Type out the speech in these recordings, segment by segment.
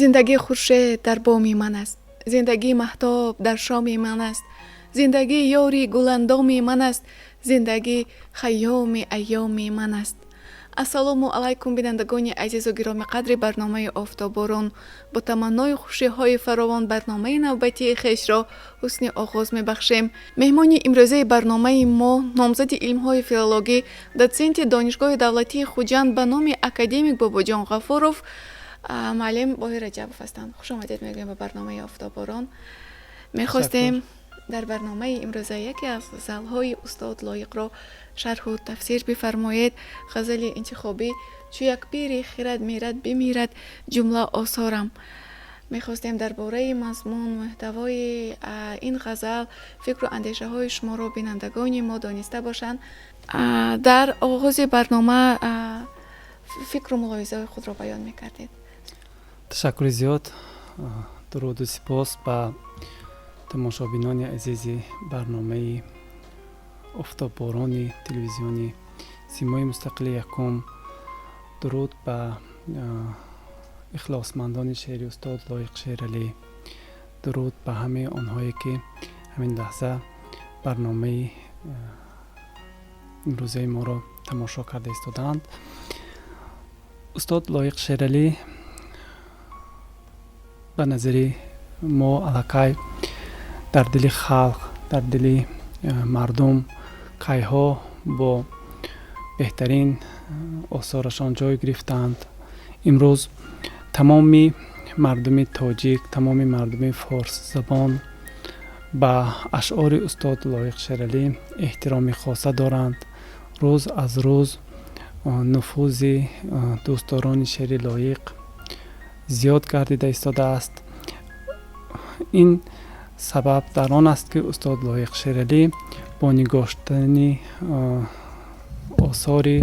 Зиндагӣ хуршед дар боми ман аст, зиндагӣ маҳтоб дар шоми ман аст, зиндагӣ ёри гуландоми ман аст, зиндагӣ хайёми айёми ман аст. Ассалому алайкум, бинандагони азизу гиромиқадри барномаи «Офтобборон». Бо таманнои хушиҳои фаровон барномаи навбатии хешро ҳусни оғоз мебахшем. Меҳмони имрӯзаи барномаи мо номзади илмҳои филологӣ, дотсенти Донишгоҳи давлатии Хуҷанд ба номи академик Бобоҷон Ғафуров, муаллим Боҳир Раҷабов ҳастанд. Хушомадед мегӯем ба барномаи «Офтобборон». Мехостем дар барномаи имрӯза яке аз ғазалҳои устод Лоиқро шарҳу тафсир бифармоед. Ғазали интихобӣ «Чу як пири хирад мирад, бимирад ҷумла осорам». Мехостем дар бораи мазмун, муҳтавои ин ғазал фикру андешаҳои шуморо бинандагони мо дониста бошанд. Дар оғози барнома фикру мулоҳизаҳои худро баён мекардед. Ташаккури зиёд. Дуруду сипос ба тамошобинони азизи барномаи «Офтобборони» телевизиони Симои мустақили якум. Дуруд ба ихлосмандони шеъри устод Лоиқ Шералӣ. Дуруд ба ҳамаи онҳое, ки ҳамин лаҳза барномаи имрӯзаи моро тамошо карда истодаанд. Устод Лоиқ Шералӣ ба назари мо аллакай дар дили халқ, дар дили мардум кайҳо бо беҳтарин осорашон ҷой гирифтаанд. Имрӯз тамоми мардуми тоҷик, тамоми мардуми форсзабон ба ашъори устод Лоиқ Шералӣ эҳтироми хоса доранд. Рӯз аз рӯз нуфузи дӯстдорони шеъри Лоиқ зиёд гардида истодааст. Ин сабаб дар он аст, ки устод Лоиқ Шералӣ бо нигоштани осори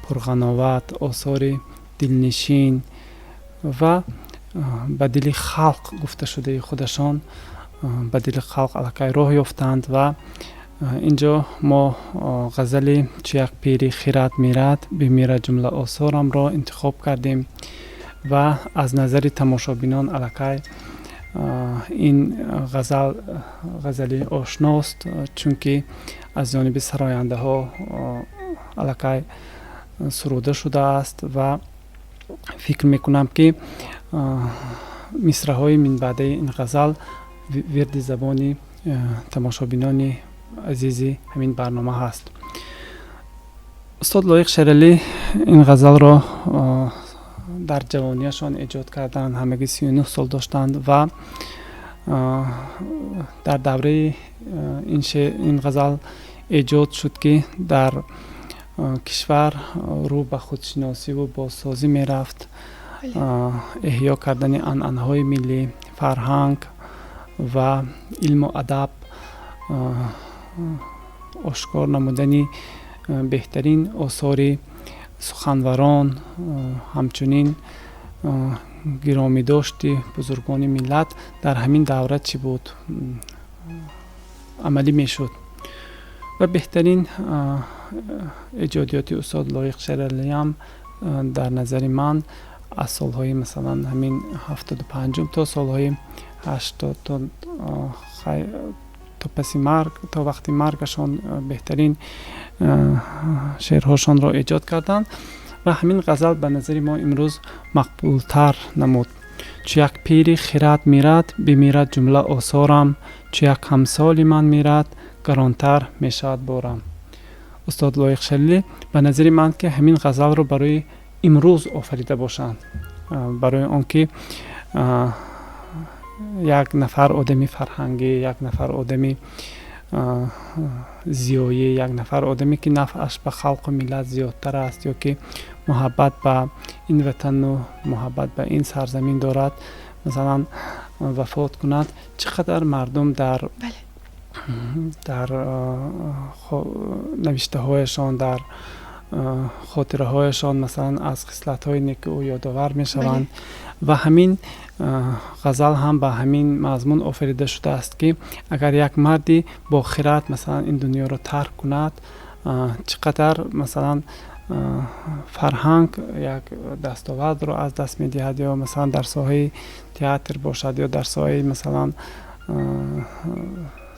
пурғановат, осори дилнишин ва ба дили халқ гуфташудаи худашон ба дили халқ аллакай роҳ ёфтанд. Ва инҷо мо ғазали «Чу як пири хирад мирад, бимирад ҷумла осорамро» интихоб кардем ва аз назари тамошобинон аллакай ин ғазал ғазали ошност, чунки аз ҷониби сарояндаҳо аллакай суруда шудааст. Ва фикр мекунам, ки мисраҳои минбаъдаи ин ғазал вирди забони тамошобинони азизи ҳамин барнома ҳаст. Устод Лоиқ Шералӣ ин ғазалро дар ҷавонияшон эҷод карданд, ҳамагӣ 39 сол доштанд. Ва дар давраи ин ғазал эҷод шуд, ки дар кишвар рӯ ба худшиносиву бозсозӣ мерафт, эҳё кардани анъанаҳои миллӣ, фарҳанг ва илму адаб, ошкор намудани беҳтарин осори суханварон, ҳамчунин гиромидошти бузургони миллат дар ҳамин давра чӣ буд, амалӣ мешуд. Ва беҳтарин эҷодиёти устод Лоиқ Шералиам дар назари ман аз солҳои, масалан, ҳамин 75-ум то солҳои 80, то паси марг, то вақти маргашон беҳтарин шеърҳошонро эҷод карданд. Ва ҳамин ғазал ба назари мо имрӯз мақбултар намуд: «Чу як пири хирад мирад, бимирад ҷумла осорам, чу як ҳамсоли ман мирад, гаронтар мешавад борам». Устод Лоиқ Шералӣ ба назари ман, ки ҳамин ғазалро барои имрӯз офарида бошанд, барои он ки як нафар одами фарҳангӣ, як нафар одами зиёӣ, як нафар одаме, ки нафъаш ба халқу миллат зиёдтар аст ё ки муҳаббат ба ин ватану муҳаббат ба ин сарзамин дорад, масалан, вафот кунад, чӣ қадар мардум дар навиштаҳояшон, дар хотираҳояшон, масалан, аз хислатҳои неки ӯ ёдовар мешаванд. Ва ҳамин ғазал ҳам ба ҳамин мазмун офарида шудааст, ки агар як марди бо хират, масалан, ин дунёро тарк кунад. Чӣ қадар, масалан, фарҳанг як дастовардро аз даст медиҳад, ё масалан дар соҳаи театр бошад, ё дар соҳаи, масалан,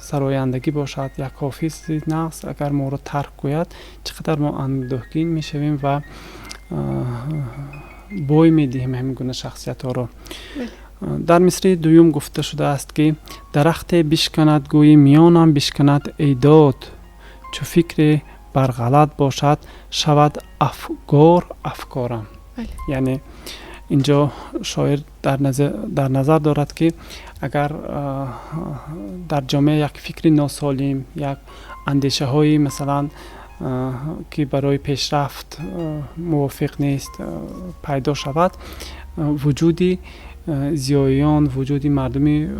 сарояндагӣ бошад, як ҳофизи нағз агар моро тарк гӯяд, чӣ қадар мо андӯҳгин мешавем ва бой медиҳем ҳамин гуна шахсиятҳоро. Дар мисраи дуюм гуфта шудааст, ки дарахте бишканад, гӯи миёнам бишканад эй дод, чу фикре бар ғалат бошад, шавад афгор афкорам. Яъне инҷо шоир дар назар дорад, ки агар дар ҷомеа як фикри носолим, як андешаҳои, масалан, ки барои пешрафт мувофиқ нест, пайдо шавад, вуҷуди зиёиён, вуҷуди мардуми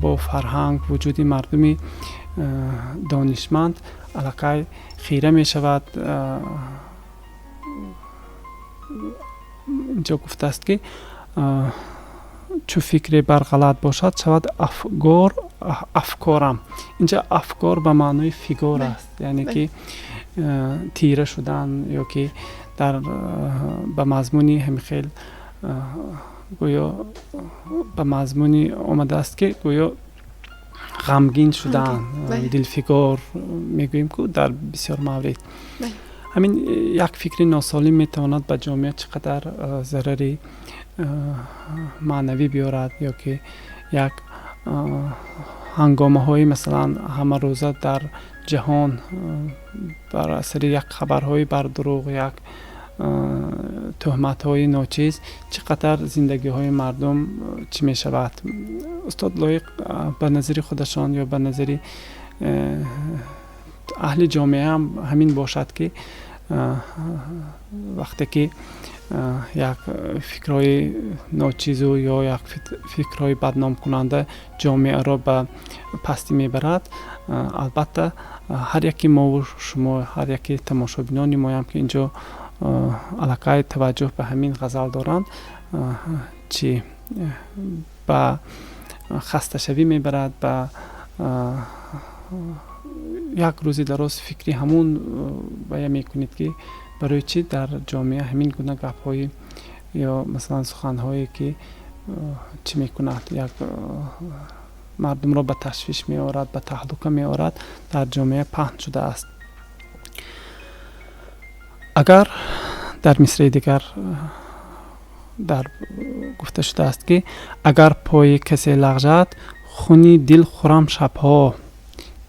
бо фарҳанг, вуҷуди мардуми донишманд аллакай хира мешавад. Инҷо гуфтааст, ки чу фикре бар ғалат бошад, шавад афгор афкорам. Инҷа афгор ба маънои фигор аст, яъне ки тира шудан ё ки дар ба мазмуни ҳамин хел гӯё ба мазмуни омадааст, ки гӯё ғамгин шудан, дилфигор мегӯем ку дар бисёр маврид. Ҳамин як фикри носолим метавонад ба ҷомеа чӣ қадар зарари маънавӣ биёрад, ё ки як ҳангомаҳои, масалан, ҳамарӯза дар ҷаҳон бар асари як хабарҳои бардурӯғ, як тӯҳматҳои ночиз чӣ қадар зиндагиҳои мардум чӣ мешавад. Устод Лоиқ ба назари худашон ё ба назари аҳли ҷомеаам ҳамин бошад, ки вақте ки як фикрҳои ночизу ё як фикрҳои бадномкунанда ҷомеаро ба пастӣ мебарад, албатта, ҳар яки мову шумо, ҳар яки тамошобинони моям, ки инҷо аллакай таваҷҷӯҳ ба ҳамин ғазал доранд, чӣ ба хасташавӣ мебарад, ба як рӯзи дароз фикри ҳамун бая мекунед, ки барои чӣ дар ҷомеа ҳамин гуна гапҳои ё, масалан, суханҳое, ки чӣ мекунад, як мардумро ба ташвиш меорад, ба таҳлука меорад, дар ҷомеа паҳн шудааст. Агар дар мисраи дигар дар гуфта шудааст, ки агар пои касе лағжад, хуни дил хӯрам шабҳо,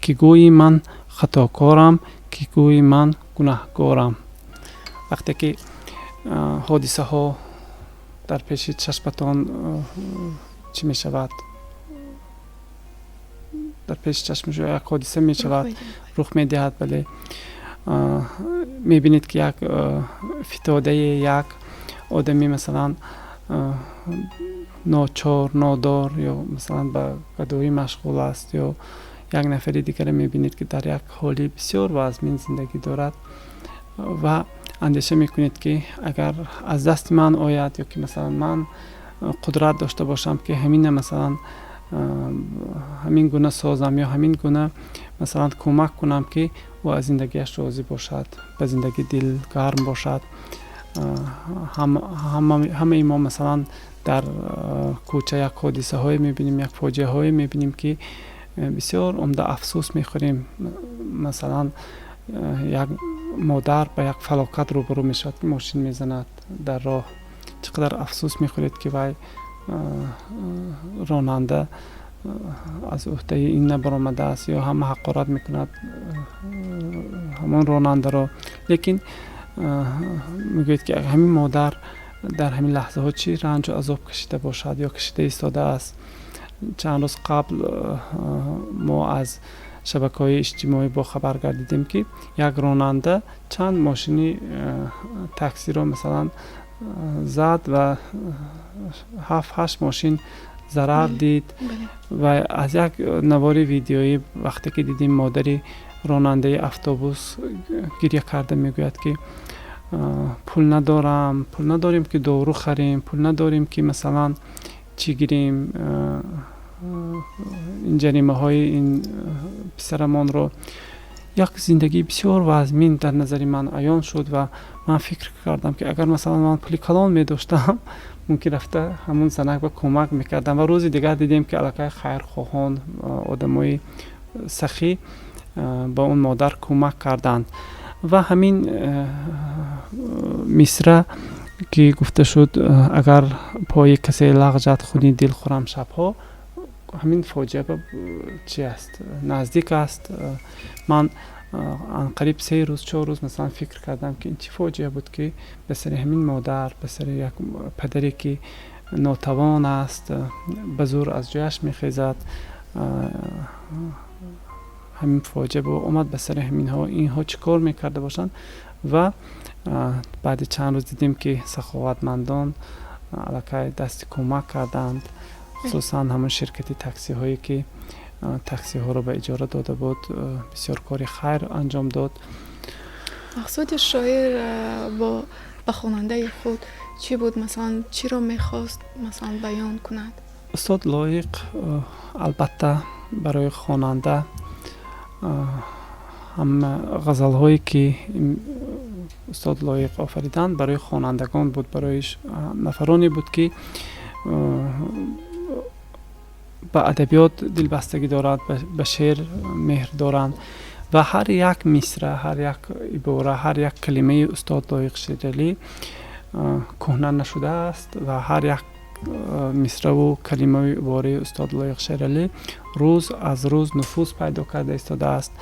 ки гӯи ман хатокорам, ки гӯи ман гунаҳкорам. Вақте ки ҳодисаҳо дар пеши чашматон чӣ мешавад, дар пеши чашми шумо як ҳодиса мешавад, рух медиҳад, вале мебинед, ки як фитодаи, як одами, масалан, ночор, нодор ё, масалан, ба гадоӣ машғул аст, ё як нафари дигаре мебинед, ки дар як ҳоли бисёр вазмин зиндагӣ дорад, ва андеша мекунед, ки агар аз дасти ман ояд ё ки, масалан, ман қудрат дошта бошам, ки ҳамина, масалан, ҳамин гуна созам ё ҳамин гуна, масалан, кӯмак кунам, ки ӯ аз зиндагиаш розӣ бошад, ба зиндагӣ дилгарм бошад. Ҳамаи мо, масалан, дар кӯча як ҳодисаҳое мебинем, як фоҷиаҳое мебинем, ки бисёр умда афсӯс мехӯрем. Масалан, як модар ба як фалокат рӯбарӯ мешавад, ки мошин мезанад дар роҳ. Чӣ қадар афсӯс мехӯред, ки вай ронанда аз ӯҳдаи ин набаромадааст, ё ҳама ҳақорат мекунад ҳамон ронандаро, лекин мегӯяд, ки ҳамин модар дар ҳамин лаҳзаҳо чӣ ранҷу азоб кашида бошад ё кашида истодааст. Чанд рӯз қабл мо аз шабакаҳои иҷтимоӣ бохабар гардидем, ки як ронанда чанд мошини таксиро, масалан, зад ва ҳафт ҳашт мошин зарар дид. Ва аз як навори видеоӣ вақте ки дидем, модари ронандаи автобус гиря карда мегӯяд, ки пул надорам, пул надорем, ки дору харем, пул надорем, ки, масалан, чӣ гирем, ин ҷаримаҳои ин писарамонро. Як зиндагии бисёр вазмин дар назари ман аён шуд ва ман фикр кардам, ки агар, масалан, ман пули калон медоштам, мумкин рафта ҳамун занак ба кӯмак мекардам. Ва рӯзи дигар дидем, ки аллакай хайрхоҳон, одамои сахӣ ба он модар кӯмак карданд. Ва ҳамин мисра, ки гуфта шуд, агар пои касе лағжад, хуни дил хӯрам шабҳо, ҳамин фоҷиа ба чи аст, наздик аст. Ман анқариб 3 рӯз, 4 рӯз, масалан, фикр кардам, ки ин чӣ фоҷиа буд, ки ба сари ҳамин модар, ба сари як падаре, ки нотавон аст, ба зӯр аз ҷояш мехезад, ҳамин фоҷиа омад ба сари ҳаминҳо, инҳо чӣ кор мекарда бошанд? Ва баъди чанд рӯз дидем, ки саховатмандон аллакай дасти кӯмак карданд, хусусан ҳамон ширкати таксиҳое, ки таксиҳоро ба иҷора дода буд, бисёр кори хайр анҷом дод. Мақсуди шоир бо ба хонандаи худ чӣ буд? Масалан, чиро мехост, масалан, баён кунад? Устод Лоиқ, албатта, барои хонанда ҳама ғазалҳое, ки устод Лоиқ офариданд, барои хонандагон буд, барои нафароне буд, ки ба адабиёт дилбастагӣ дорад, ба шеър меҳр доранд. Ва ҳар як мисра, ҳар як ибора, ҳар як калимаи устод Лоиқ Шералӣ кӯҳна нашудааст ва ҳар як мисраву калимаи ибораи устод Лоиқ Шералӣ рӯз аз рӯз нуфуз пайдо карда истодааст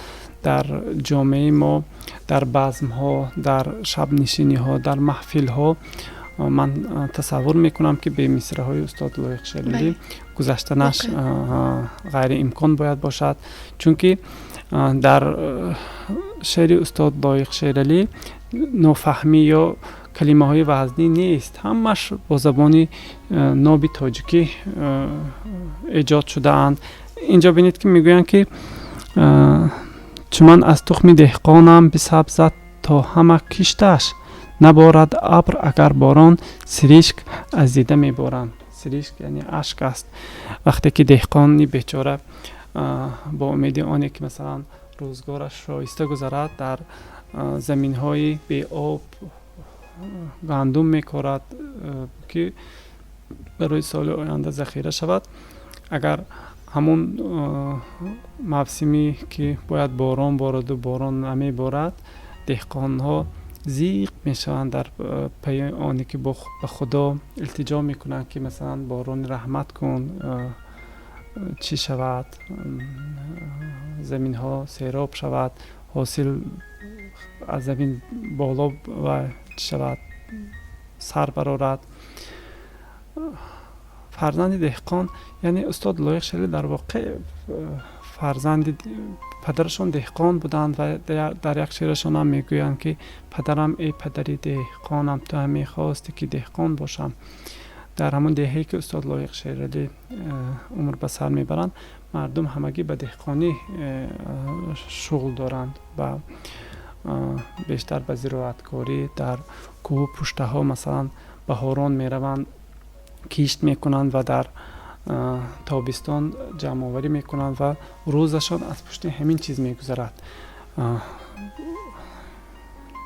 дар ҷомеаи мо, дар базмҳо, дар шабнишиниҳо, дар маҳфилҳо. Ман тасаввур мекунам, ки бе мисраҳои устод Лоиқ Шералӣ гузаштанаш ғайриимкон бояд бошад, чунки дар шеъри устод Лоиқ Шералӣ нофаҳмӣ ё калимаҳои вазнӣ нест, ҳамаш бо забони ноби тоҷикӣ эҷод шудаанд. Инҷо бинед, ки мегӯянд, ки чу ман аз тухми деҳқонам, бисабзад то ҳама кишташ, наборад абр агар борон, сиришк аз дида меборам. Сиришк яъне ашк аст. Вақте ки деҳқони бечора бо умеди оне, ки, масалан, рӯзгораш шоиста гузарад, дар заминҳои беоб гандум мекорад, ки барои соли оянда захира шавад, агар ҳамун мавсиме, ки бояд борон бораду, борон намеборад, деҳқонҳо зиқ мешаванд, дар пайи оне ки ба Худо илтиҷо мекунанд, ки, масалан, борони раҳмат кун, чӣ шавад, заминҳо сероб шавад, ҳосил аз замин боло ва чӣ шавад, сар барорад. Фарзанди деҳқон, яъне устод Лоиқ Шералӣ, дар воқеъ фарзанди падарашон деҳқон буданд ва дар як шеърашонам мегӯянд, ки падарам, эй падари деҳқонам, ту ҳам мехости, ки деҳқон бошам. Дар ҳамон деҳае, ки устод Лоиқ Шералӣ умр ба сар мебаранд, мардум ҳамагӣ ба деҳқонӣ шуғл доранд ва бештар ба зироаткорӣ. Дар кӯҳу пуштаҳо, масалан, баҳорон мераванд, кишт мекунанд ва дар тобистон ҷамъоварӣ мекунанд ва рӯзашон аз пушти ҳамин чиз мегузарад.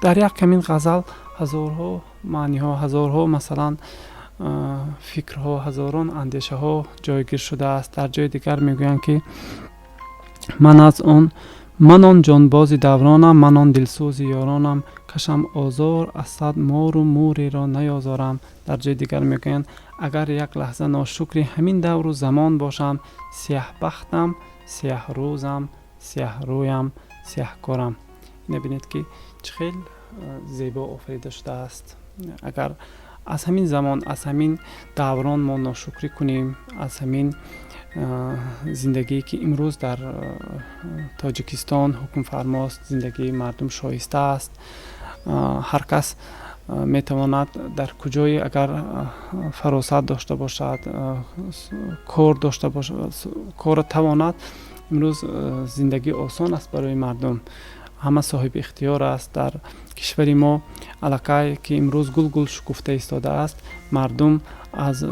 Дар як ҳамин ғазал ҳазорҳо маъниҳо, ҳазорҳо, масалан, фикрҳо, ҳазорон андешаҳо ҷойгир шудааст. Дар ҷои дигар мегӯянд, ки ман он ҷонбози давронам, ман он дилсӯзи ёронам, кашам озор аз сад мору муреро наёзорам. Дар ҷои дигар мегӯянд: агар як лаҳза ношукри ҳамин давру замон бошам, сияҳбахтам, сияҳрӯзам, сияҳрӯям, сияҳкорам. Ина бинед, ки чӣ хел зебо офарида шудааст. Агар аз ҳамин замон, аз ҳамин даврон мо ношукрӣ кунем, аз ҳамин зиндагие, ки имрӯз дар Тоҷикистон ҳукмфармост, зиндагии мардум шоиста аст, ҳар кас метавонад дар куҷое агар фаросат дошта бошад, кор дошта бошад, корро тавонад, имрӯз зиндагӣ осон аст барои мардум, ҳама соҳиби ихтиёр аст. Дар кишвари мо аллакай, ки имрӯз гул-гул шукуфта истодааст, мардум аз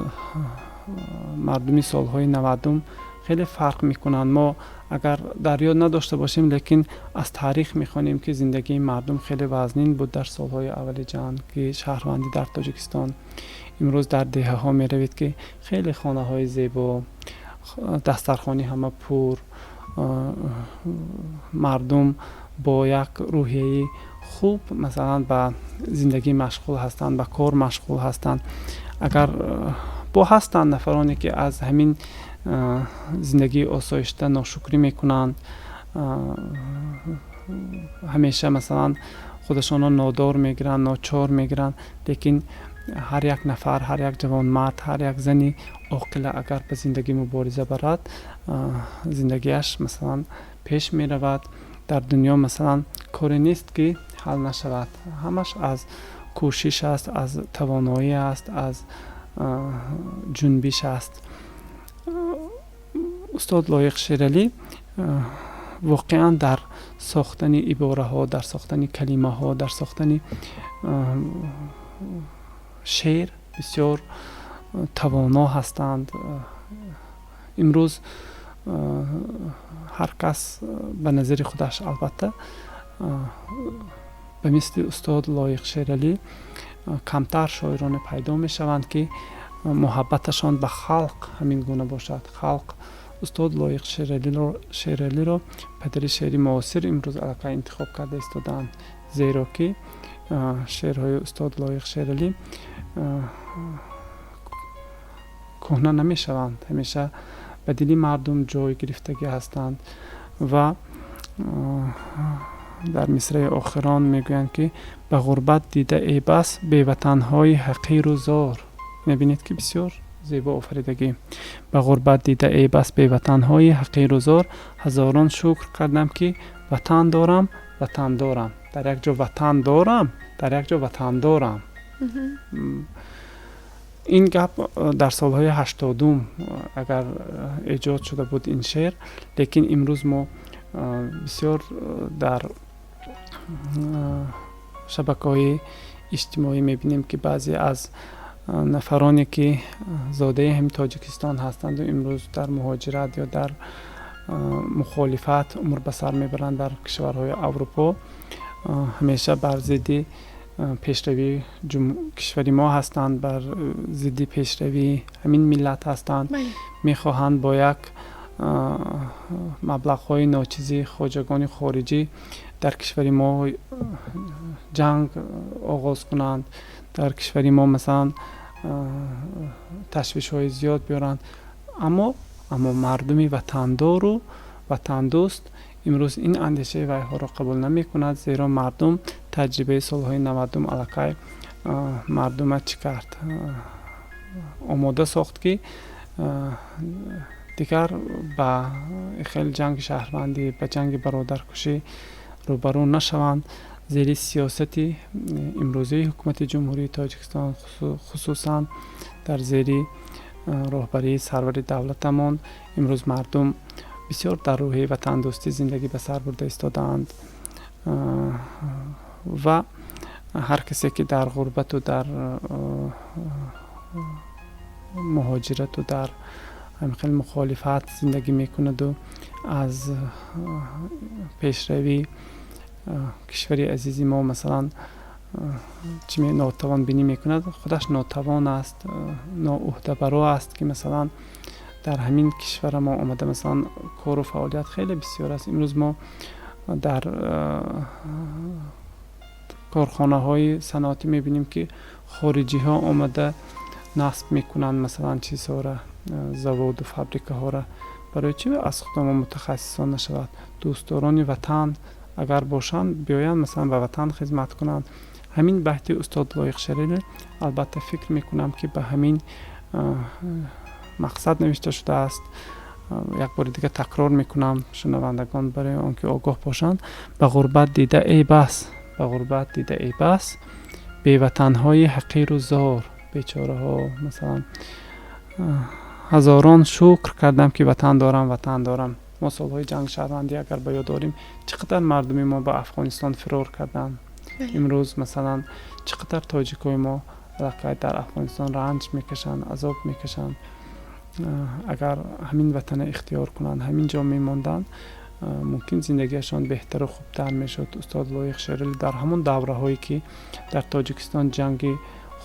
мардуми солҳои 90-ум. Хеле фарқ мекунанд. Мо агар дар ёд надошта бошем, лекин аз таърих мехонем, ки зиндагии мардум хеле вазнин буд дар солҳои аввали ҷанги шаҳрвандӣ дар Тоҷикистон. Имрӯз дар деҳаҳо меравед, ки хеле хонаҳои зебо, дастархони ҳама пур, мардум бо як рӯҳияи хуб, масалан, ба зиндагӣ машғул ҳастанд, ба кор машғул ҳастанд. Агар бо ҳастанд нафароне, ки аз ҳамин зиндагии осоишта ношукрӣ мекунанд, ҳамеша, масалан, худашонро нодор мегиранд, ночор мегиранд, лекин ҳар як нафар, ҳар як ҷавонмард, ҳар як зани оқила агар ба зиндагӣ мубориза барад, зиндагиаш, масалан, пеш меравад. Дар дунё, масалан, коре нест, ки ҳал нашавад. Ҳамаш аз кӯшиш аст, аз тавоноӣ аст, аз ҷунбиш аст. Устод Лоиқ Шералӣ воқеан дар сохтани ибораҳо, дар сохтани калимаҳо, дар сохтани шеър бисёр тавоно ҳастанд. Имрӯз ҳар кас ба назари худаш, албатта, ба мисли устод Лоиқ Шералӣ камтар шоироне пайдо мешаванд, ки муҳаббаташон ба халқ ҳамин гуна бошад. Халқ устод Лоиқ Шералиро падари шеъри муосир имрӯз аллакай интихоб карда истодаанд, зеро ки шеърҳои устод Лоиқ Шералӣ кӯҳна намешаванд, ҳамеша ба дили мардум ҷой гирифтагӣ ҳастанд. Ва дар мисраи охирон мегӯянд, ки ба ғурбат дида эбас беватанҳои ҳақиру зор. Мебинед, ки бисёр зебо офаридагӣ. Ба ғурбат дида эбас беватанҳои ҳақиру зор, ҳазорон шукр кардам, ки ватан дорам, ватан дорам. Дар як ҷо ватан дорам, дар як ҷо ватан дорам. Ин гап дар солҳои 80-ум агар эҷод шуда буд ин шеър, лекин имрӯз мо бисёр дар шабакаҳои иҷтимоӣ мебинем, ки баъзе аз нафароне, ки зодаи ҳамин Тоҷикистон ҳастанду имрӯз дар муҳоҷират ё дар мухолифат умр ба сар мебаранд дар кишварҳои Аврупо, ҳамеша бар зидди пешравии кишвари мо ҳастанд, бар зидди пешравии ҳамин миллат ҳастанд. Мехоҳанд бо як маблағҳои ночизи хоҷагони хориҷӣ дар кишвари мо ҷанг оғоз кунанд, дар кишвари мо, масалан, ташвишҳои зиёд биёранд. Аммо мардуми ватандору ватандӯст имрӯз ин андешаи вайҳоро қабул намекунад, зеро мардум таҷрибаи солҳои 90-ум аллакай мардума чӣ кард? Омода сохт, ки дигар ба хеле ҷанги шаҳрвандӣ, ба ҷанги бародаркушӣ рӯбарӯ нашаванд. Зери сиёсати имрӯзаи ҳукумати Ҷумҳурии Тоҷикистон, хусусан дар зери роҳбарии сарвари давлатамон, имрӯз мардум бисёр дар рӯҳияи ватандӯстӣ зиндагӣ ба сар бурда истодаанд. Ва ҳар касе, ки дар ғурбату дар муҳоҷирату дар ҳамин хел мухолифат зиндагӣ мекунаду аз пешравии кишвари азизи мо, масалан, чӣ нотавонбинӣ мекунад, худаш нотавон аст, ноуҳдабаро аст, ки, масалан, дар ҳамин кишвара мо омада, масалан, кору фаъолият хеле бисёр аст. Имрӯз мо дар корхонаҳои саноатӣ мебинем, ки хориҷиҳо омада насб мекунанд, масалан, чизҳоро, заводу фабрикаҳоро. Барои чӣ аз худамон мутахассисон нашавад? Дӯстдорони ватан агар бошанд, биёянд, масалан, ба ватан хизмат кунанд. Ҳамин байти устод Лоиқ Шералӣ, албатта, фикр мекунам, ки ба ҳамин мақсад навишта шудааст. Як бори дига такрор мекунам, шунавандагон барои он ки огоҳ бошанд: ба ғурбат дида эй бас, ба ғурбат дида эй бас беватанҳои ҳақиру зор, бечораҳо, масалан, ҳазорон шукр кардам, ки ватан дорам, ватан дорам. Мо солҳои ҷанги шаҳрвандӣ агар ба ёд дорем, чӣ қадар мардуми мо ба Афғонистон фирор карданд. Имрӯз, масалан, чӣ қадар тоҷикои мо аллакай дар Афғонистон ранҷ мекашанд, азоб мекашанд. Агар ҳамин ватана ихтиёр кунанд, ҳамин ҷо мемонданд, мумкин зиндагиашон беҳтару хубтар мешуд. Устод Лоиқ Шералӣ дар ҳамон давраҳое, ки дар Тоҷикистон ҷанги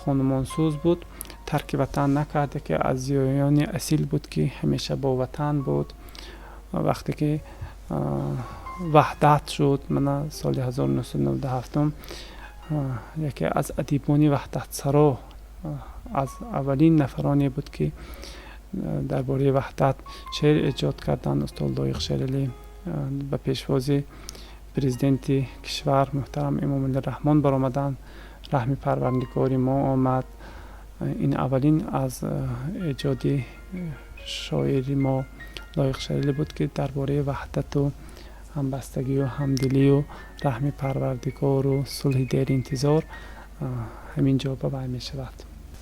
хонумонсӯз буд, тарки ватан накард. Яке аз зиёёни асил буд, ки ҳамеша бо ватан буд. Вақте ки ваҳдат шуд, мана соли 1997, яке аз адибони ваҳдатсаро, аз аввалин нафароне буд, ки дар бораи ваҳдат шеър эҷод карданд. Устод Лоиқ Шералӣ ба пешвози президенти кишвар муҳтарам Эмомалӣ Раҳмон баромаданд. «Раҳми Парвардигори мо омад». Ин аввалин аз эҷоди шоири мо Лоиқ Шералӣ буд, ки дар бораи ваҳдату ҳамбастагию ҳамдилию раҳми Парвардигору сулҳи деринтизор ҳамин ҷо ба вай мешавад.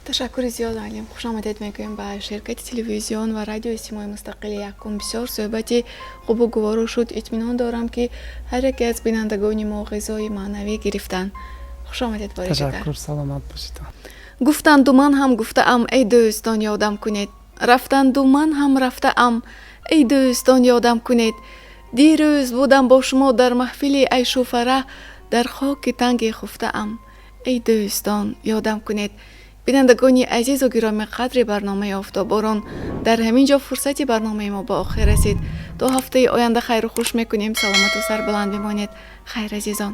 Ташаккури зиёд, муаллим. Хушомадед мегӯем ба ширкати телевизион ва радиои «Симои мустақили якум». Бисёр суҳбати хубу гуворо шуд. Итминон дорам, ки ҳар яке аз бинандагони мо ғизои маънавӣ гирифтанд. Хушомадед бори дигар. Ташаккур, саломат бошед. Гуфтанду ман ҳам гуфтаам: «Эй дӯстон, ёдам кунед». Рафтанду ман ҳам рафтаам: «Эй дӯстон, ёдам кунед». Дирӯз будам бо шумо дар маҳфили айшу фараҳ, дар хоки танге хуфтаам: «Эй дӯстон, ёдам кунед». Бинандагони азизу гироми қадри барномаи «Офтобборон», дар ҳамин ҷо фурсати барномаи мо ба охир расид. То ҳафтаи оянда хайру хуш мекунем. Саломату сарбаланд бимонед. Хайр, азизон.